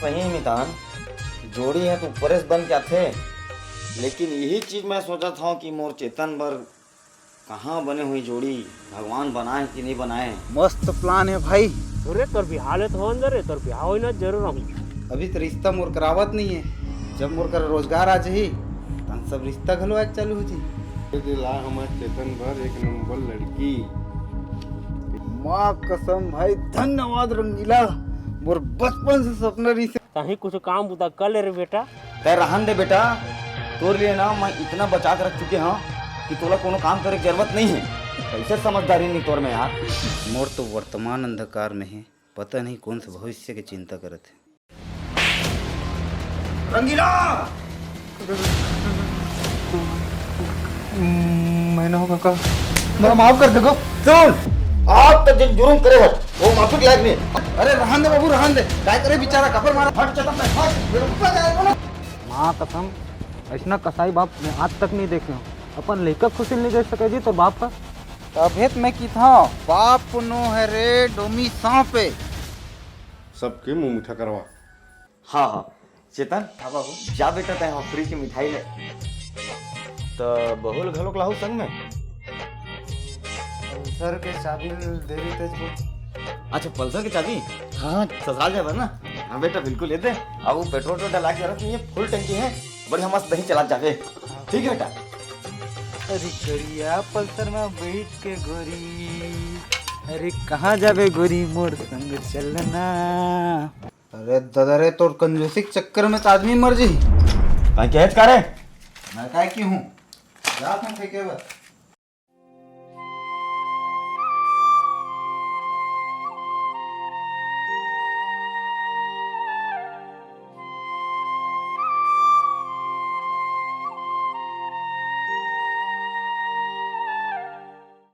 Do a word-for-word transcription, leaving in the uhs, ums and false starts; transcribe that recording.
सही मितान, जोड़ी ह तो ऊपरे से बन के आथे, लेकिन यही चीज मैं सोचत हंव कि मोर चेतन बर कहाँ बने हुई जोड़ी, भगवान बनाए कि नहीं बनाए। मस्त प्लान है भाई। अरे तोर बिहाव ले तो हो अंदर रे, तोर बिहाव होई ना जरूर हम। अभी तो रिश्ता मोर करावत नहीं है, जब मोर कर रोजगार आ जाही तहन सब रिश्ता घलो आए चालू हो जाही। ये दे ला हमार चेतन बर एक नंबर लड़की। माँ कसम भाई, धन्यवाद रंगीला, मोर बचपन से सपना रहिसे। तहीं कुछ काम बुता कर ले रे बेटा। तै रहन दे बेटा, तोर लिए ना मैं इतना बचा के रख चुके हंव कि तोला कोनो काम करे के जरूरत नहीं है। कैसे समझदारी नहीं तोर में यार। मोर तो वर्तमान अंधकार में है, पता नहीं कौन से भविष्य के चिंता करत है। रंगीला! मैं ना हो काका, मोला माफ कर दे गो। सुन, आप तो जिन जुर्म करे हो, वो माफी के लायक नहीं। अरे रहन दे बाबू, रहन दे। काय करे बेचारा, काबर मारा? हट चेतन, हट। मेरे ऊपर जाए बोला। माँ कसम, ऐसना कसाई बाप मैं आज तक नहीं देखे हूँ। अपन लइका खुशी नहीं देख सके जी तोर बाप का। तभे तो मैं किथा, बाप नो है रे डोमी सांप है। सबके मुंह मीठा करवा। हाँ, हाँ, चेतन। हाँ बाबू। जा बेटा, तै हाँ फ्री के मिठाई ले। त बहू ल घलोक लाहू संग में। पल्सर के चाबी दे रही तेज को। अच्छा, पल्सर के चाबी? हाँ, ससुराल जाए बर ना? हाँ बेटा, बिल्कुल ले दे। अब वो पेट्रोल तो डला के जरूरत नहीं है, फुल टंकी है, बढ़िया मस्त दही चला जावे। ठीक है बेटा। अरे करिया पल्सर में बैठ के गोरी, अरे कहाँ जावे गोरी मोर संग चलना। अरे दादा रे, तोर कंजूसी के चक्कर में तो आदमी मर जी। तै कहेच का रे? मैं काय की हूँ? जात हूँ फेंके बर।